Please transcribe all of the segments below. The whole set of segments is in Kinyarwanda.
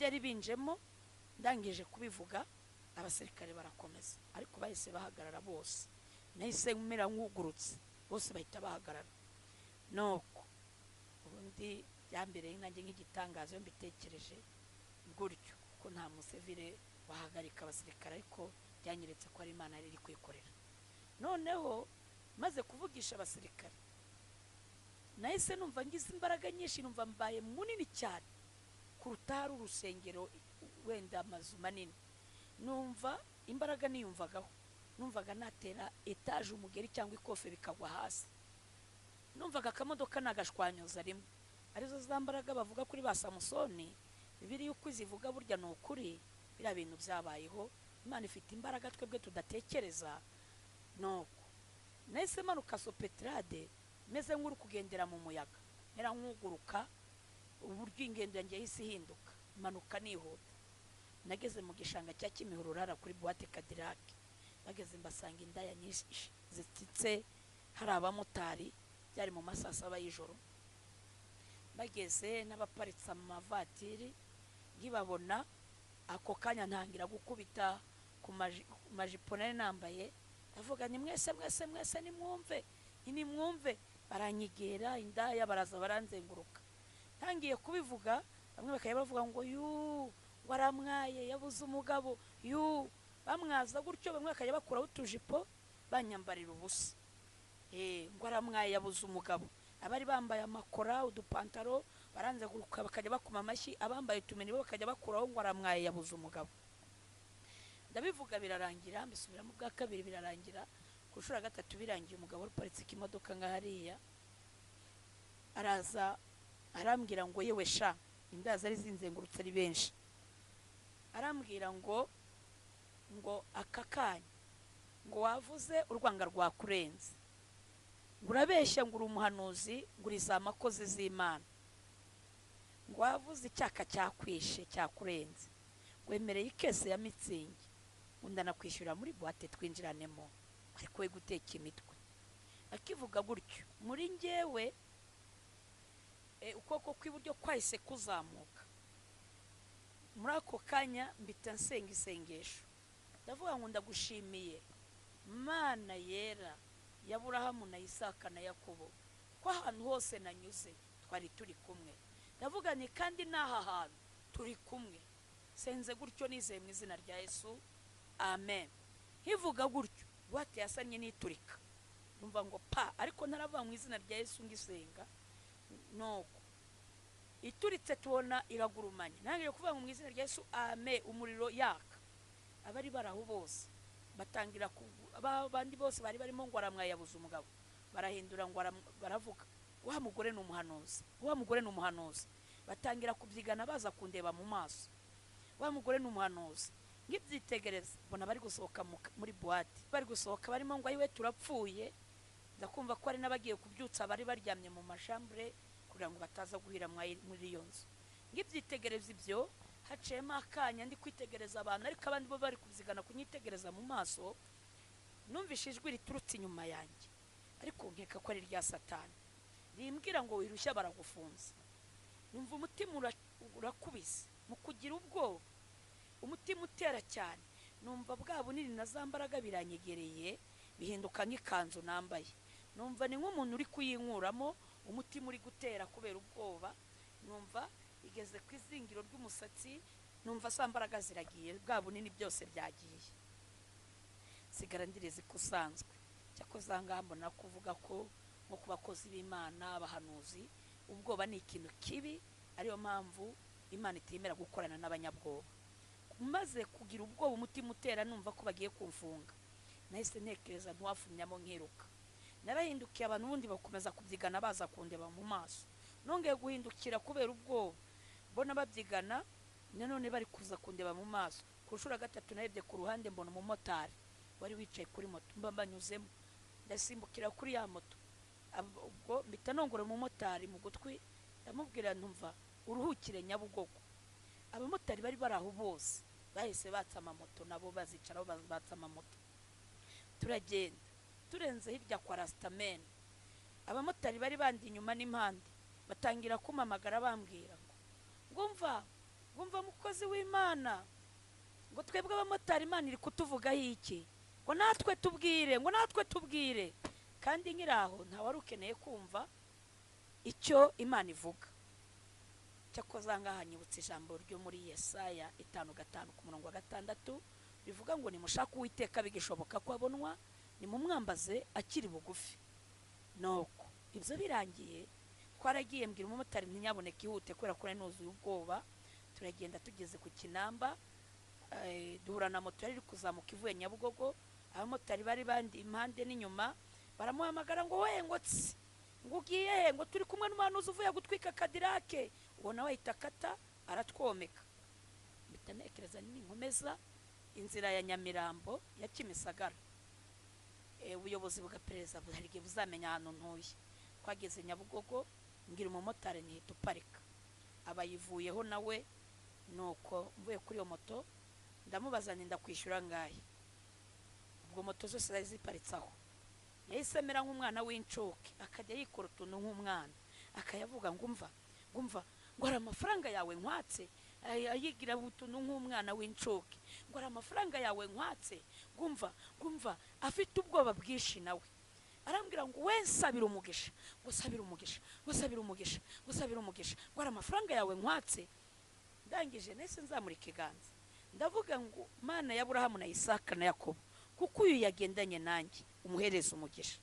Ibyari binjemo ndangije kubivuga, abasirikare barakomeza, ariko bahise bahagarara bose. Nahise mera nk'ugurutse, bose bahita bahagarara. Nuko ubundi byambereye nanjye nk'igitangazo iyo mbitekereje gutyo, kuko nta musivile wahagarika abasirikare, ariko byanyeretse ko ari Imana yari iri kwikorera. Noneho maze kuvugisha abasirikare, nahise numva ngize imbaraga nyinshi, numva mbaye munini cyane kuruta hari urusengero wenda amazu manini. Numva imbaraga niyumvagaho, numvaga natera etaje umugeri cyangwa ikofe bikagwa hasi. Numvaga akamodoka nagashwanyoza rimwe. Arizo za mbaraga bavuga kuri ba Samusoni, Bibiliya uko izivuga burya ni ukuri, biriya bintu byabayeho. Imana ifite imbaraga twebwe tudatekereza. Nuko nahise manuka Sopetrade meze nk'uri kugendera mu muyaga, mera nk'uguruka, uburyo ingendo yanjye yahise ihinduka, manuka nihuta. Nageze mu gishanga cya Kimihurura kuri boîte Cadillac, bageze mbasanga indaya nyinshi zitsitse, hari abamotari, byari mu masaha 7 y'ijoro. Bageze n'abaparitse amavatiri, nkibabona ako kanya ntangira gukubita ku majipo nari nambaye, ndavuga ni mwese mwese mwese nimwumve, nimwumve. Baranyegera indaya baraza baranzenguruka. Ntangiye kubivuga, bamwe bakajya bavuga ngo yu waramwaye, yabuze umugabo, yu bamwaza gutyo, bamwe bakajya bakuraho utujipo banyambarira ubusa. Ngo aramwaye yabuze umugabo. Abari bambaye amakora udupantaro baranzenguruka bakajya bakoma amashyi, abambaye utumeni bo bakajya bakuraho ngo aramwaye yabuze umugabo. Ndabivuga birarangira, mbisubiramo bwa kabiri birarangira. Ku nshuro ya gatatu birangiye, umugabo uparitse ikimodoka nka hariya araza arambwira ngo yewe sha, indaya zari zinzengurutse ari benshi. Arambwira ngo aka kanya ngo wavuze urwanga rwakurenze, ngo urabeshya, ngo uri umuhanuzi, ngo uri za makozi z'Imana, ngo wavuze icyaka cyakwishe cyakurenze, ngo wemereye ikese ya mitsingi, ngo ndanakwishyura muri boîte twinjiranemo, ariko we guteka imitwe. Akivuga gutyo muri njyewe ukuboko kw'iburyo kwahise kuzamuka. Muri ako kanya mbita nsenga isengesho, ndavuga ngo ndagushimiye Mana yera ya Aburahamu na Isaka na Yakobo, ko ahantu hose nanyuze twari turi kumwe. Ndavuga ni kandi n'aha hantu turi kumwe. Senze gutyo nizeye mu izina rya Yesu, amen. Nkivuga gutyo boîte yasanye niturika, numva ngo pa, ariko ntaravuga mu izina rya Yesu ngisenga. Nuko ituritse tubona iragurumanye, nangiye kuvuga ngo mu izina rya Yesu amen, umuriro yaka. Abari baraho bose batangira abandi bose bari barimo ngo aramwayabuza umugabo, barahindura ngo baravuga wa mugore ni umuhanuzi, wa mugore ni umuhanuzi. Batangira kubyigana baza kundeba mu maso, wa mugore ni umuhanuzi. Ngibyitegereza mbona bari gusohoka muri boîte, bari gusohoka barimo ngo ayiwe turapfuye. Ndakumva ko ari n'abagiye kubyutsa bari baryamye mu mashambre kugira ngo bataza guhira muri iyo nzu. Ngibyitegereza ibyo, haciyemo akanya ndi kwitegereza abantu, ariko abandi bo bari kubyigana kunyitegereza mu maso. Numvise ijwi riturutse inyuma yanjye, ariko nkeka ko ari rya Satani, rimbwira ngo wirushya baragufunze. Numva umutima urakubise mu kugira ubwoba, umutima utera cyane. Numva bwa bunini na za mbaraga biranyegereye, bihinduka nk'ikanzu nambaye. Numva ni nk'umuntu uri kuyinkuramo, umutima uri gutera kubera ubwoba. Numva igeze ku izingiro ry'umusatsi, numva za mbaraga ziragiye, bwa bunini byose byagiye. Sigara ndireze kusanzwe. Cyakoze ngaha mbona kuvuga ko nko ku bakozi b'Imana abahanuzi, ubwoba ni ikintu kibi, ariyo mpamvu Imana itemera gukorana n'abanyabwoba. Maze kugira ubwoba umutima utera, numva ko bagiye kumfunga, nahise ntekereza ntiwafumyamo nkiruka. Narahindukiye abantu ubundi bakomeza kubyigana baza kundeba mu maso. Nongeye guhindukira kubera ubwoba, mbona babyigana nanone bari kuza kundeba mu maso. Ku nshuro ya gatatu narebye ku ruhande mbona umumotari wari wicaye kuri moto, mba mbanyuzemo ndasimbukira kuri ya moto. Ubwo mpita nongora umumotari mu gutwi, ndamubwira ntumva uruhukire Nyabugogo. Abamotari bari bari aho bose bahise batsa amamoto, nabo bazicaraho batsa amamoto. Turagenda turenze hirya kwa Rastamen, abamotari bari bandi inyuma n'impande batangira kumamagara bambwira ngo ngumva Ngumva mukozi w'Imana, ngo twebwe abamotari Imana iri kutuvugaho iki, ngo natwe tubwire, ngo natwe tubwire. Kandi nkiraho nta wari ukeneye kumva icyo Imana ivuga. Cyakoze ngaha nyibutse ijambo ryo muri Yesaya 5:5 ku murongo wa 6 rivuga ngo nimushaka Uwiteka bigishoboka ko abonwa, nimumwambaze akiri bugufi. Nuko ibyo birangiye twaragiye, mbwira umumotari ntinyaboneke ihute kubera ko nari nuzuye ubwoba. Turagenda tugeze ku Kinamba, duhura na moto yari iri kuzamuka ivuye Nyabugogo. Abamotari bari bandi impande n'inyuma baramuhamagara ngo we, ngo tsi, ngo ugiye he, ngo turi kumwe n'umuhanuzi uvuye gutwika Kadirake. Uwo nawe ahita akata aratwomeka. Mpita ntekereza ninkomeza inzira ya Nyamirambo ya Kimisagara, ubuyobozi bwa perezida hari igihe buzamenya ahantu ntuye. Twageze Nyabugogo, mbwira umumotari ntihita uparika, abayivuyeho nawe. Nuko mvuye kuri iyo moto ndamubaza nti ndakwishyura angahe? Ubwo moto zose zari ziparitse aho. Yahise amera nk'umwana w'incuke, akajya yikora utuntu nk'umwana, akayavuga ngo umva, ngo umva, ngo hari amafaranga yawe nkwatse, ayigira utuntu nk'umwana w'incuke, ngo hari amafaranga yawe nkwatse, ngo umva, ngo umva, afite ubwoba bwinshi nawe. Arambwira ngo we nsabira umugisha, ngo sabira umugisha, ngo sabira umugisha, ngo sabira umugisha, ngo hari amafaranga yawe nkwatse. Ndangije nahise nzamura ikiganza ndavuga ngo Mana ya Aburahamu na Isaka na Yakobo, kuko uyu yagendanye nanjye, umuhereza umugisha.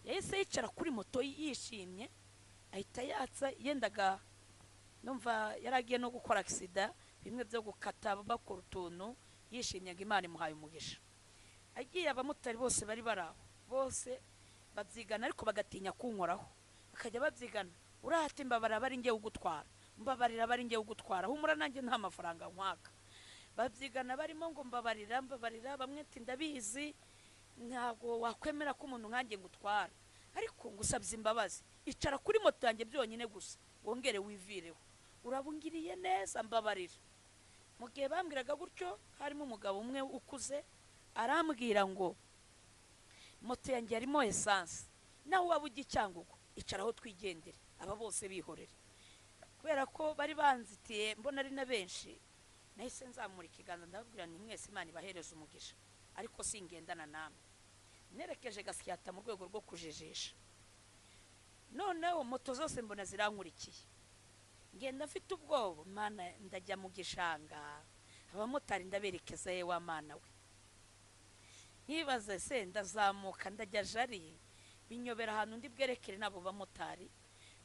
Yahise yicara kuri moto yishimye, ahita yatsa, yendaga numva yaragiye no gukora aksida, bimwe byo gukata bakora utuntu, yishimye ngo Imana imuhaye umugisha. Agiye abamotari bose bari baraho bose babyigana, ariko bagatinya kunkoraho, bakajya babyigana, urahata imbabara bari ngiye ugutwara, mbabarira bari ngiye ugutwara, humura nanjye nta mafaranga nkwaka. Babyigana barimo ngo mbabarira, mbabarira, bamwe ati ndabizi ntabwo wakwemera ko umuntu nkanjye ngutwara, ariko ngusabye imbabazi, icara kuri moto yanjye byonyine gusa wongere wivireho, urabungiriye neza, mbabarira. Mu gihe bambwiraga gutyo harimo umugabo umwe ukuze arambwira ngo moto yanjye yarimo essence, nawe waba ujya i Cyangugu icaraho twigendere, aba bose bihorere. Kubera ko bari banzitiye mbona ari na benshi, nahise nzamura ikiganza ndababwira nti mwese Imana ibahereze umugisha, ariko singendana namwe. Nerekeje Gasyata mu rwego rwo kujijisha. Noneho moto zose mbona zirankurikiye, ngenda mfite ubwoba, Mana ndajya mu gishanga, abamotari ndaberekeza ye wa Mana we. Nkibaza se ndazamuka ndajya Jari, binyobera ahantu ndi bwerekere nabo bamotari.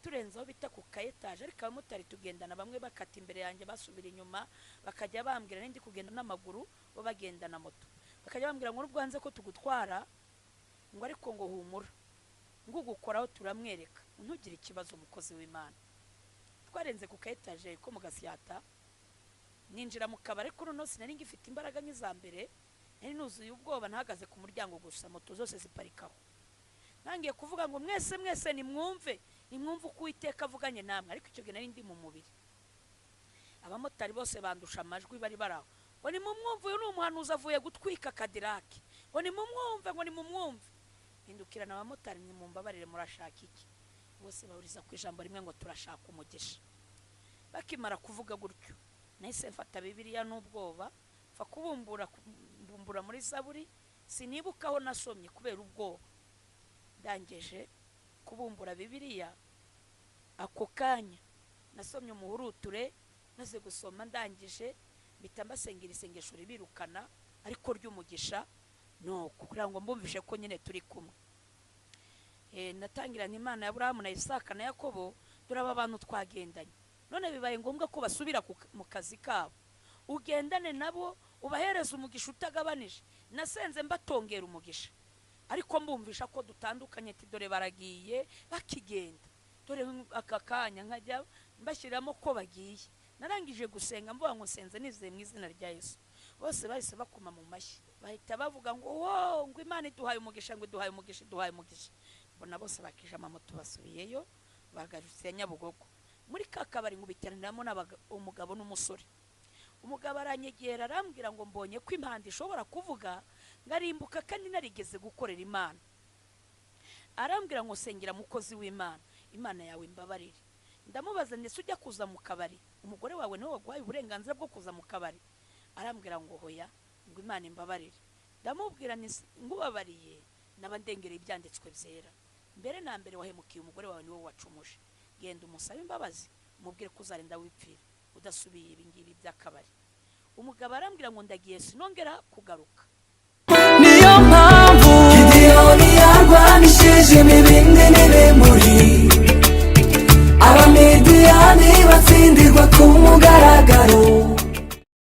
Turenze aho bita ku kaetaje, ariko abamotari tugendana bamwe bakata imbere yanjye basubira inyuma, bakajya bambwira nindi kugenda n'amaguru bo bagenda na moto, bakajya bambwira ngo nubwo hanze ko tugutwara, ngo ariko ngo humura, ngo ugukoraho turamwereka, ntugire ikibazo umukozi w'Imana. Twarenze ku kaetaje ko mu Gasyata, ninjira mu kabari, ariko noneho sinari ngifite imbaraga nk'iza mbere, nari nuzuye ubwoba, nahagaze ku muryango gusa, moto zose ziparikaho. Ntangiye kuvuga ngo mwese mwese nimwumve, nimwumve uko Uwiteka avuganye namwe, ariko icyo gihe nari ndi mu mubiri. Abamotari bose bandusha amajwi bari baraho, ngo nimumwumve uyu ni umuhanuzi avuye gutwika Kadirake, ngo nimumwumve, ngo nimumwumve. Mpindukirana abamotari, nimumbabarire murashaka iki? Bose bahuriza ku ijambo rimwe ngo turashaka umugisha. Bakimara kuvuga gutyo nahise mfata Bibiliya n'ubwoba, mfa kubumbura mbumbura muri Zaburi, sinibuka aho nasomye kubera ubwoba. Ndangije kubumbura Bibiliya ako kanya nasomye umuhuruture, maze gusoma ndangije mpita mbasengera isengesho ribirukana ariko ry'umugisha, nuko kugira ngo mbumvishe ko nyine turi kumwe. Natangiranye Imana ya Aburahamu na Isaka na Yakobo, dore aba bantu twagendanye, none bibaye ngombwa ko basubira mu kazi kabo, ugendane nabo ubahereze umugisha utagabanije. Nasenze mbatongera umugisha, ariko mbumvisha ko dutandukanye, ati dore baragiye bakigenda, dore aka kanya nkajya mbashyiramo ko bagiye. Narangije gusenga mvuga ngo nsenze nizeye mu izina rya Yesu, bose bahise bakoma mu mashyi, bahita bavuga ngo wo, ngo Imana iduhaye umugisha, ngo iduhaye umugisha, iduhaye umugisha. Mbona bose bakije amamoto basubiyeyo, bagarutse Nyabugogo. Muri ka kabari nkubitiraniramo umugabo n'umusore. Umugabo aranyegera arambwira ngo mbonye ko impanda ishobora kuvuga ngarimbuka kandi narigeze gukorera Imana. Arambwira ngo sengera mukozi w'Imana, Imana yawe imbabarire. Ndamubaza, ndetse ujya kuza mu kabari, umugore wawe niwe waguhaye uburenganzira bwo kuza mu kabari? Arambwira ngo hoya, ngo Imana imbabarire. Ndamubwira nti ngubabariye naba ndengereye ibyanditswe byera. Mbere na mbere wahemukiye umugore wawe, niwe wacumuje. Genda umusabe imbabazi, umubwire ko uzarinda wipfira udasubiye ibi ngibi by'akabari. Umugabo arambwira ngo ndagiye, sinongera kugaruka.